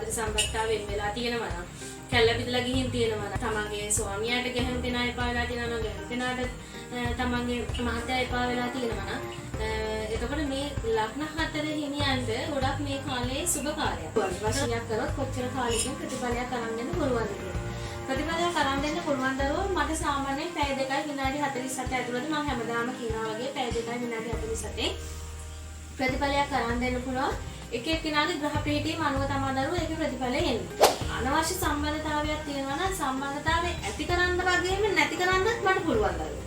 ආදර සම්බන්ධතාව වෙන් වෙලා තියෙනවා නම්, කැල්ල බිඳලා ගිහින් තියෙනවා නම්, තමන්ගේ ස්වාමියාට ගැහැණු කෙනා එපා වෙලා තියෙනවා නම්, ගැහැණු කෙනාට තමන්ගේ මහත්තයා එපා වෙලා තියෙනවා නම්, එතකොට මේ ලග්න හතර හිමියන්ට ගොඩක් මේ කාලේ සුබ කාලයක්. වශියක් කරොත් කොච්චර කාලෙකින් ප්‍රතිඵලයක් අරන් දෙන්න පුළුවන්ද කියලා. ප්‍රතිඵලයක් අරන් දෙන්න පුළුවන් දරුවෝ මට සාමාන්‍යයෙන් පැය 2යි විනාඩි 47 ඇතුළත මම හැමදාම කියනවා වගේ පැය 2යි විනාඩි 47 ප්‍රතිඵලයක් අරන් දෙන්න පුළුවන්. එක එක්කෙනාගේ ග්‍රහ පිහිටීම අනුව තමයි දරුවෝ ඒකේ ප්‍රතිඵලය එන්නේ. අනවශ්‍ය සම්බන්ධතාවයක් තියෙනවා නම් සම්බන්ධතාවය ඇති කරන්න වගේම නැති කරන්නත් මට පුළුවන් දරුවෝ.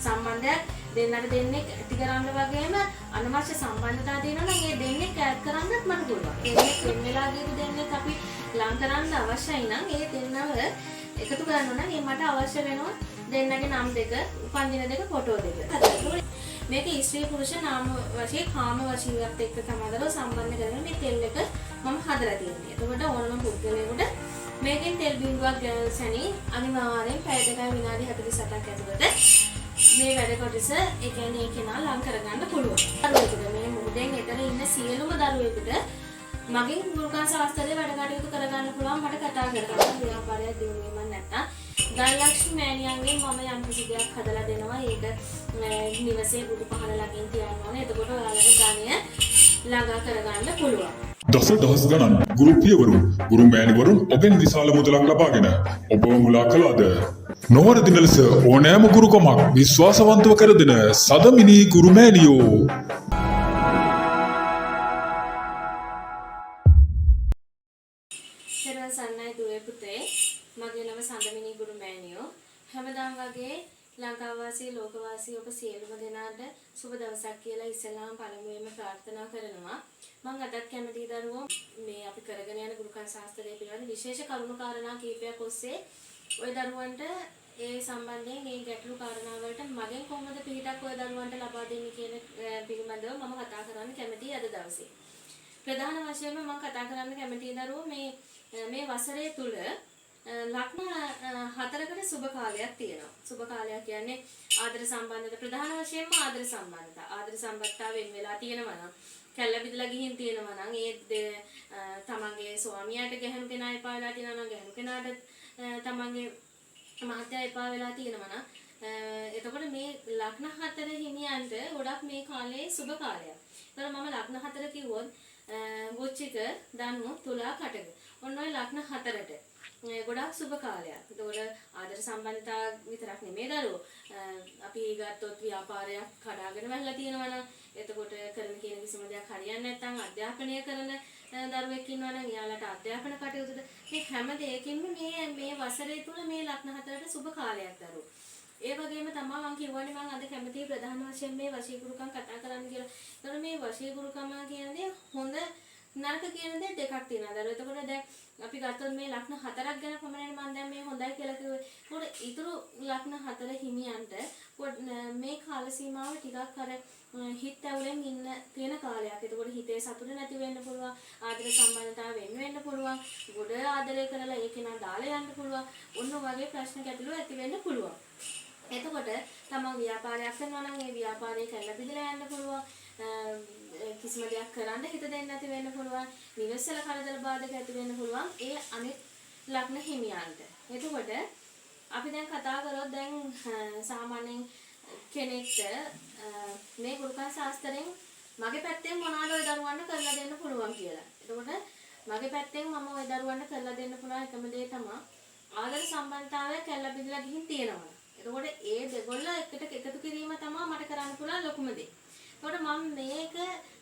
සම්බන්ධයක් දෙන්නට දෙන්නෙක් ඇති කරන්න වගේම අනවශ්‍ය සම්බන්ධතා තියෙනවා නම් ඒ දෙන්නෙක් ඈඩ් කරන්නත් මට පුළුවන්. දෙන්නෙක් වෙන වෙලා ගියපු දෙන්නෙක් අපි ලං කරන්න අවශ්‍යයි නම් ඒ දෙන්නව එකතු කරන්න නම් ඒ මට අවශ්‍ය වෙනවා දෙන්නගේ නම් දෙක, උපන් දින දෙක, ෆොටෝ දෙක. මේක ස්ත්‍රී පුරුෂ නාම වශයෙන් කාම වශීවත් එක්ක තමයි දරුවෝ සම්බන්ධ කරගෙන මේ තෙල් එක මම හදලා තියෙන්නේ. එතකොට ඕනම පුද්ගලයෙකුට මේකෙන් තෙල් බිඳුවක් ගැන සැනින් අනිවාර්යෙන් පැය 2 විනාඩි 48ක් ඇතුළත මේ වැඩ කොටස ඒ කියන්නේ ඒ කෙනා ලං කරගන්න පුළුවන්. දරුවෙකුට මේ මුහුදෙන් එතන ඉන්න සියලුම දරුවෙකුට මගෙන් ගුරුකම් ශාස්ත්‍රයේ වැඩ කටයුතු කරගන්න පුළුවන්. මට කතා කරගන්න ව්‍යාපාරයක් දියුණු වීමක් නැත්තම් ධනලක්ෂ්මී මෑණියන්ගෙන් මම යම් කිසි දෙයක් හදලා දෙනවා. ඒක නිවසේ බුදු පහන ළඟින් තියන්න ඕනේ. එතකොට ඔයාලට ධනය ළඟා කරගන්න පුළුවන්. දස දහස් ගණන් ගුරු පියවරු ගුරු මෑණිවරුන් ඔබෙන් විශාල මුදලක් ලබාගෙන ඔබව මුලා කළාද? නොවරදින ලෙස ඕනෑම ගුරුකමක් විශ්වාසවන්තව කර දෙන සදමිනී ගුරු මෑණියෝ. තෙරුවන් සරණයි දුවේ පුතේ. මගේ නම සඳමිනී ගුරු මෑණියෝ. හැමදාම වගේ ලංකාවාසී ලෝකවාසී ඔබ සියලුම දෙනාට සුබ දවසක් කියලා ඉස්සෙල්ලාම පළමුවෙන්ම ප්‍රාර්ථනා කරනවා. මං අදත් කැමතියි දරුවෝ මේ අපි කරගෙන යන ගුරුකම් ශාස්ත්‍රය පිළිබඳ විශේෂ කරුණු කාරණා කීපයක් ඔස්සේ ඔය දරුවන්ට ඒ සම්බන්ධයෙන් මේ ගැටලු කාරණා වලට මගෙන් කොහොමද පිහිටක් ඔය දරුවන්ට ලබා දෙන්නේ කියන පිළිබඳව මම කතා කරන්න කැමතියි අද දවසේ. ප්‍රධාන වශයෙන්ම මම කතා කරන්න කැමතියි දරුවෝ මේ වසරේ තුල ලග්න හතරකට සුබ කාලයක් තියෙනවා. සුබ කාලයක් කියන්නේ ආදර සම්බන්ධතා, ප්‍රධාන වශයෙන්ම ආදර සම්බන්ධතා. ආදර සම්බන්ධතා වෙන් වෙලා තියෙනවා නම්, කැල්ල බිඳලා ගිහින් තියෙනවා නම්, ඒ තමන්ගේ ස්වාමියාට ගැහැණු කෙනා එපා වෙලා තියෙනවා නම්, ගැහැණු කෙනාට තමන්ගේ මහත්තයා එපා වෙලා තියෙනවා නම්, එතකොට මේ ලග්න හතර හිමියන්ට ගොඩක් මේ කාලේ සුබ කාලයක්. එතකොට මම ලග්න හතර කිව්වොත් වෘශ්චික, ධනු, තුලා, කටක. ඔන්න ඔය ලග්න හතරට ගොඩාක් සුබ කාලයක්. එතකොට ආදර සම්බන්ධතා විතරක් නෙමෙයි දරුවෝ. අපි ගත්තොත් ව්‍යාපාරයක් කඩාගෙන වැහලා තියෙනවා නම්, එතකොට කරන කියන කිසිම දෙයක් හරියන්නේ නැත්නම්, අධ්‍යාපනය කරන දරුවෙක් ඉන්නවා නම් එයාලට අධ්‍යාපන කටයුතුද මේ හැම දෙයකින්ම මේ වසරේ තුල මේ ලග්න හතරට සුබ කාලයක් දරුවෝ. ඒ වගේම තමයි මං කියවන්නේ මං අද කැමතියි ප්‍රධාන වශයෙන් මේ වශී ගුරුකම් කතා කරන්න කියලා. එතකොට මේ වශී ගුරුකම කියන්නේ හොඳ නරක කියන දේ දෙකක් තියෙනවා දරුවෝ. එතකොට දැන් අපි ගත්තොත් මේ ලග්න හතරක් ගැන පමණයි මං දැන් මේ හොඳයි කියලා කිව්වේ. එතකොට ඉතුරු ලග්න හතර හිමියන්ට මේ කාල සීමාව ටිකක් අර හිත ඇවුලෙන් ඉන්න තියෙන කාලයක්. එතකොට හිතේ සතුට නැති වෙන්න පුළුවන්, ආදර සම්බන්ධතාව වෙන් වෙන්න පුළුවන්, ගොඩ ආදරය කරලා ඒ කෙනා දාලා යන්න පුළුවන්. ඔන්න වගේ ප්‍රශ්න ගැටලු ඇති වෙන්න පුළුවන්. එතකොට තමන් ව්‍යාපාරයක් කරනවා නම් ඒ ව්‍යාපාරය කැඩලා බිඳලා යන්න පුළුවන්. කිසිම දෙයක් කරන්න හිත දෙන්නේ නැති වෙන්න පුළුවන්. නිවෙස්වල කරදර බාධක ඇති වෙන්න පුළුවන්. ඒ අනිත් ලග්න හිමියන්ට. එතකොට අපි දැන් කතා කරොත් දැන් සාමාන්‍යයෙන් කෙනෙක්ට මේ ගුරුකම් ශාස්ත්‍රයෙන් මගේ පැත්තෙන් මොනවාද ඔය දරුවන්ට කරලා දෙන්න පුළුවන් කියලා. එතකොට මගේ පැත්තෙන් මම ඔය දරුවන්ට කරලා දෙන්න පුළුවන් එකම දේ තමයි ආදර සම්බන්ධතාවයක් කැල්ල බිඳලා ගිහින් තියෙනවා. එතකොට ඒ දෙගොල්ල එකට එකතු කිරීම තමයි මට කරන්න පුළුවන් ලොකුම දේ. එතකොට මම මේක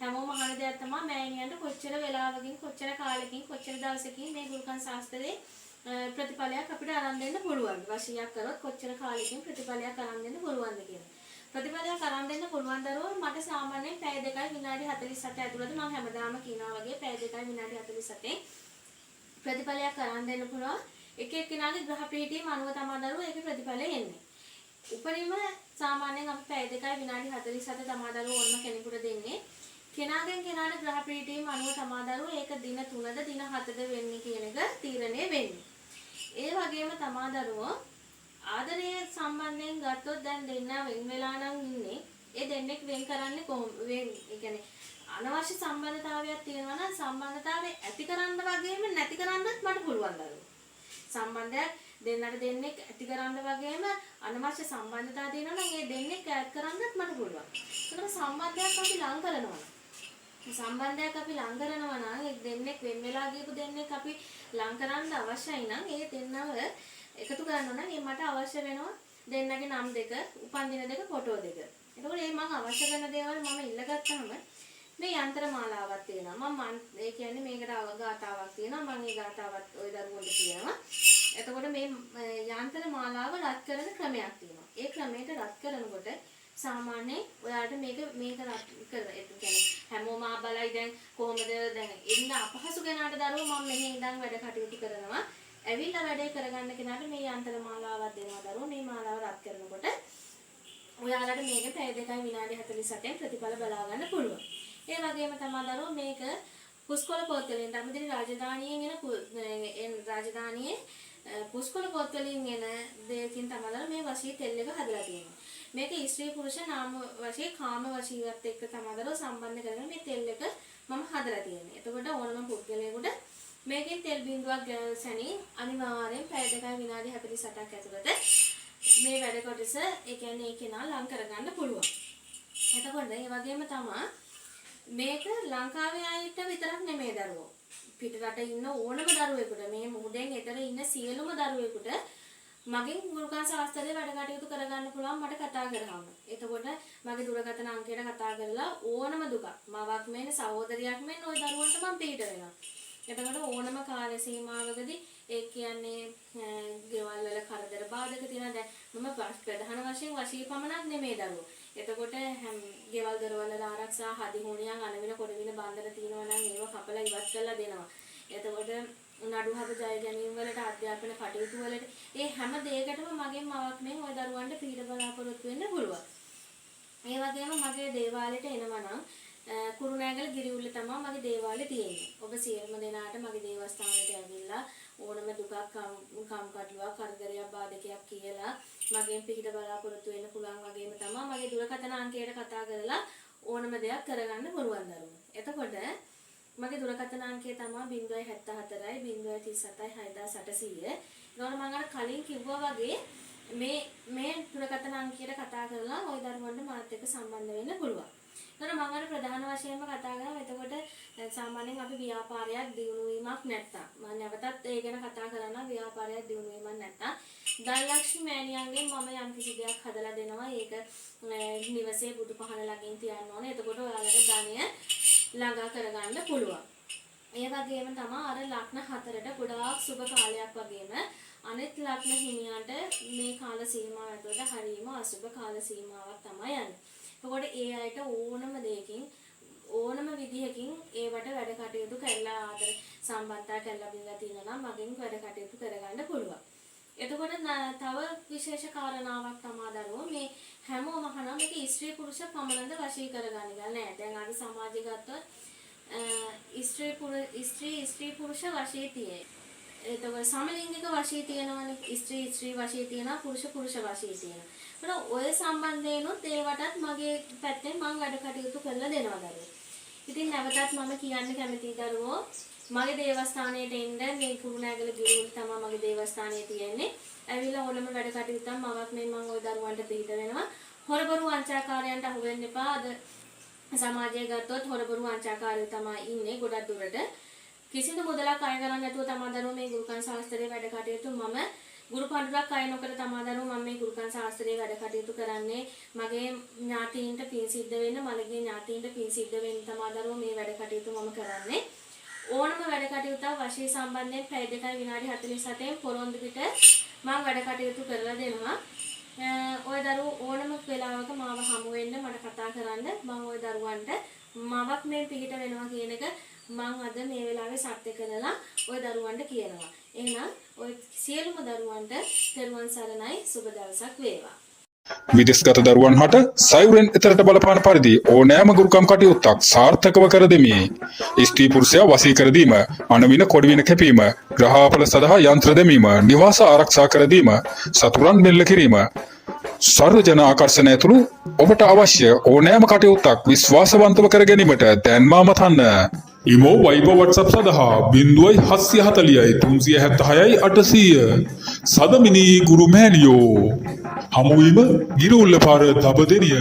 හැමෝම අහන දෙයක් තමයි මෑණියන්ට කොච්චර වෙලාවකින් කොච්චර කාලෙකින් කොච්චර දවසකින් මේ ගුරුකම් ශාස්ත්‍රයේ ප්‍රතිඵලයක් අපිට අරන් දෙන්න පුළුවන්ද? වශීයක් කරොත් කොච්චර කාලෙකින් ප්‍රතිඵලයක් අරන් දෙන්න පුළුවන්ද කියලා. ප්‍රතිඵලයක් අරන් දෙන්න පුළුවන් දරුවෝ මට සාමාන්‍යයෙන් පැය 2යි විනාඩි 47 ඇතුළත මම හැමදාම කියනවා වගේ පැය 2යි විනාඩි 47 ප්‍රතිඵලයක් අරන් දෙන්න පුළුවන්. එක එක්කෙනාගේ ග්‍රහ පිහිටීම අනුව තමයි දරුවෝ ඒකේ ප්‍රතිඵලය එන්නේ. උපරිම සාමාන්‍යයෙන් අපි පැය 2යි විනාඩි 47 තමයි දරුවෝ ඕනම කෙනෙකුට දෙන්නේ. කෙනාගෙන් කෙනාට ග්‍රහ පිහිටීම අනුව තමයි දරුවෝ ඒක දින 3ද දින 7ද වෙන්නේ කියන එක තීරණය වෙන්නේ. ඒ වගේම තමා දරුවෝ ආදරය සම්බන්ධයෙන් ගත්තොත් දැන් දෙන්නා වෙන් වෙලා නම් ඉන්නේ. ඒ දෙන්නෙක් වෙන් කරන්නේ කොහොම? වෙන් ඒ කියන්නේ අනවශ්‍ය සම්බන්ධතාවයක් තියෙනවා නම් සම්බන්ධතාවය ඇති කරන්න වගේම නැති කරන්නත් මට පුළුවන් දරුවෝ. සම්බන්ධයක් දෙන්නට දෙන්නෙක් ඇති කරන්න වගේම අනවශ්‍ය සම්බන්ධතා තියෙනවා නම් ඒ දෙන්නෙක් ඈත් කරන්නත් මට පුළුවන්. ඒකට සම්බන්ධයක් අපි ලං කරනවා නම්, සම්බන්ධයක් අපි ලං කරනවා නම්, ඒ දෙන්නෙක් වෙන් වෙලා ගියපු දෙන්නෙක් අපි ලං කරන්න අවශ්‍යයි නම්, ඒ දෙන්නව එකතු කරන්න නම් ඒ මට අවශ්‍ය වෙනවා දෙන්නගේ නම් දෙක, උපන් දින දෙක, ෆොටෝ දෙක. එතකොට මේ මං අවශ්‍ය කරන දේවල් මම ඉල්ලගත්තාම මේ යන්ත්‍ර මාලාවක් තියෙනවා. මං ඒ කියන්නේ මේකට ගාතාවක් තියෙනවා. මං ඒ ගාතාවත් ඔය දරුවන්ට කියනවා. එතකොට මේ යන්ත්‍ර මාලාව රත් කරන ක්‍රමයක් තියෙනවා. ඒ ක්‍රමයට රත් කරනකොට සාමාන්‍යයෙන් ඔයාලට මේක මේක රත් කර, ඒ කියන්නේ හැමෝම ආ බලයි දැන් කොහොමද දැන් එන්න අපහසු කෙනාට දරුවෝ මම මෙහෙ ඉඳන් වැඩ කටයුතු කරනවා. ඇවිල්ලා වැඩේ කරගන්න කෙනාට මේ යන්ත්‍ර මාලාවක් දෙනවා දරුවෝ. මේ මාලාව රත් කරනකොට ඔයාලට මේක පැය 2යි විනාඩි 47න් ප්‍රතිඵල බලා ගන්න පුළුවන්. ඒ වගේම තමයි දරුවෝ මේක පුස්කොළ පොත් වලින්, දඹදිව රාජධානියෙන් එන රාජධානියේ පුස්කොළ පොත් වලින් එන දෙයකින් තමයි දරුවෝ මේ වශී තෙල් එක හදලා තියෙන්නේ. මේක ස්ත්‍රී පුරුෂ නාම වශී කාම වශීවත් එක්ක තමයි දරුවෝ සම්බන්ධ කරගෙන මේ තෙල් එක මම හදලා තියෙන්නේ. එතකොට ඕනම පුද්ගලයෙකුට මේකෙන් තෙල් බිඳුවක් සැනින් අනිවාර්යෙන් පැය 2යි විනාඩි 48ක් ඇතුළත මේ වැඩ කොටස, ඒ කියන්නේ ඒ කෙනා ලං කරගන්න පුළුවන්. එතකොට ඒ වගේම තමා මේක ලංකාවේ අයට විතරක් නෙමෙයි දරුවෝ. පිට රට ඉන්න ඕනම දරුවෙකුට, මේ මුහුදෙන් එතර ඉන්න සියලුම දරුවෙකුට මගෙන් ගුරුකම් ශාස්ත්‍රයේ වැඩ කටයුතු කරගන්න පුළුවන් මට කතා කරාම. එතකොට මගේ දුරකථන අංකයට කතා කරලා ඕනම දුකක්, මවක් මෙන් සහෝදරියක් මෙන් ඔය දරුවන්ට මං පිහිට වෙනවා. එතකොට ඕනම කාල සීමාවකදී, ඒ කියන්නේ ගෙවල් වල කරදර බාධක තියෙනවා. දැන් මම ප්‍රධාන වශයෙන් වශී පමණක් නෙමෙයි දරුවෝ. එතකොට හැම ගෙවල් දොරවල් වල ආරක්ෂා, හදිහුණියන්, අනවින කොටවින බන්ධන තියෙනවා නම් ඒව කපලා ඉවත් කරලා දෙනවා. එතකොට නඩු හබ ජය ගැනීම වලට, අධ්‍යාපන කටයුතු වලට, ඒ හැම දෙයකටම මගෙන් මවක් මෙන් ඔය දරුවන්ට පිහිට බලාපොරොත්තු වෙන්න පුළුවන්. ඒ වගේම මගේ දේවාලෙට එනවා නම් කුරුණෑගල ගිරිඋල්ල තමයි මගේ දේවාලේ තියෙන්නේ. ඔබ සියලුම දෙනාට මගේ දේවස්ථානයට ඇවිල්ලා ඕනම දුකක්, කම්කටොළුවක්, කරදරයක්, බාධකයක් කියලා මගෙන් පිහිට බලාපොරොත්තු වෙන්න පුළුවන් වගේම තමයි මගේ දුරකථන අංකයට කතා කරලා ඕනම දෙයක් කරගන්න පුළුවන් දරුවෝ. එතකොට මගේ දුරකථන අංකය තමයි 074යි 037යි 6800. ඒතකොට මම අර කලින් කිව්වා වගේ මේ මේ දුරකථන අංකයට කතා කරලා ඔය දරුවන්ට මාත් එක්ක සම්බන්ධ වෙන්න පුළුවන්. එතකොට මම අර ප්‍රධාන වශයෙන්ම කතා කරා. එතකොට සාමාන්‍යයෙන් අපි ව්‍යාපාරයක් දියුණු වීමක් නැත්තම්, මම නැවතත් ඒ ගැන කතා කරනවා, ව්‍යාපාරයක් දියුණු වීමක් නැත්තම් ධනලක්ෂ්මී මෑණියන්ගෙන් මම යම් කිසි දෙයක් හදලා දෙනවා. ඒක නිවසේ බුදු පහන ළඟින් තියන්න ඕනේ. එතකොට ඔයාලට ධනය ළඟා කරගන්න පුළුවන්. ඒ වගේම තමා අර ලග්න හතරට ගොඩාක් සුබ කාලයක් වගේම අනිත් ලග්න හිමියන්ට මේ කාල සීමාව ඇතුළත හරීම අසුබ කාල සීමාවක් තමයි යන්නේ. එතකොට ඒ අයට ඕනම දෙයකින් ඕනම විදිහකින් ඒවට වැඩ කටයුතු කරලා ආදර සම්බන්ධතා කරලා බිඳලා තියෙනවා නම් මගෙන් වැඩ කටයුතු කරගන්න පුළුවන්. එතකොට තව විශේෂ කාරණාවක් තමා දරුවෝ, මේ හැමෝම අහනවා මේක ස්ත්‍රී පුරුෂ පමණද වශී කරගන්නේ කියලා. නෑ. දැන් අද සමාජය ගත්තොත් ස්ත්‍රී ස්ත්‍රී පුරුෂ වශී තියෙයි. එතකොට සමලිංගික වශී තියෙනවනේ. ස්ත්‍රී ස්ත්‍රී වශී තියෙනවා, පුරුෂ පුරුෂ වශී තියෙනවා. ඒතකොට ඔය සම්බන්ධයෙනුත් ඒවටත් මගේ පැත්තෙන් මං වැඩ කටයුතු කරලා දෙනවා දරුවෝ. ඉතින් නැවතත් මම කියන්න කැමතියි දරුවෝ, මගේ දේවස්ථානයට එන්න. මේ කුරුණෑගල ගිරිඋල්ල තමයි මගේ දේවස්ථානය තියෙන්නේ. ඇවිල්ලා ඕනම වැඩ කටයුත්තක් මවක් මේ මං ඔය දරුවන්ට පිහිට වෙනවා. හොරබොරු වංචාකාරයන්ට අහු වෙන්න එපා. අද සමාජය ගත්තොත් හොරබොරු වංචාකාරයෝ තමයි ඉන්නේ ගොඩක් දුරට. කිසිදු මුදලක් අය කරන්නේ නැතුව තමා දරුවෝ මේ ගුරුකම් ශාස්ත්‍රයේ වැඩ කටයුතු, මම ගුරු පඬුරක් අය නොකර තමා දරුවෝ මම මේ ගුරුකම් ශාස්ත්‍රයේ වැඩ කටයුතු කරන්නේ. මගේ ඥාතීන්ට පින් සිද්ධ වෙන්න, මළගිය ඥාතීන්ට පින් සිද්ධ වෙන්න තමා දරුවෝ මේ වැඩ කටයුතු මම කරන්නේ. ඕනම වැඩ කටයුත්තක් වශී සම්බන්ධයෙන් පැය 2යි විනාඩි 47න් පොරොන්දු පිට මම වැඩ කටයුතු කරලා දෙනවා. ඔය දරුවෝ ඕනම වෙලාවක මාව හමු වෙන්න, මට කතා කරන්න. මම ඔය දරුවන්ට මවක් මේ පිහිට වෙනවා කියන එක මං අද මේ වෙලාවේ සත්‍ය කරලා ඔය දරුවන්ට කියනවා. එහෙනම් ඔය සියලුම දරුවන්ට තෙරුවන් සරණයි, සුබ දවසක් වේවා. විදෙස්ගත දරුවන් හට සයුරෙන් එතරට බලපාන පරිදි ඕනෑම ගුරුකම් කටයුත්තක් සාර්ථකව කර දෙමි. ස්ත්‍රී පුරුෂයා වශී කර දීම, අනවින කොඩිවින කැපීම, ග්‍රහාපල සඳහා යන්ත්‍ර දැමීම, නිවාස ආරක්ෂා කර දීම, සතුරන් මෙල්ල කිරීම, සර්වජන ආකර්ෂණ ඇතුළු ඔබට අවශ්‍ය ඕනෑම කටයුත්තක් විශ්වාසවන්තව කර ගැනීමට දැන්ම අමතන්න. ඉමෝ, වයිබර්, WhatsApp සඳහා 0740 376 800. සදමිනී ගුරු මෑණියෝ. හමුවීම ගිරිඋල්ල පාර, දබදෙනිය.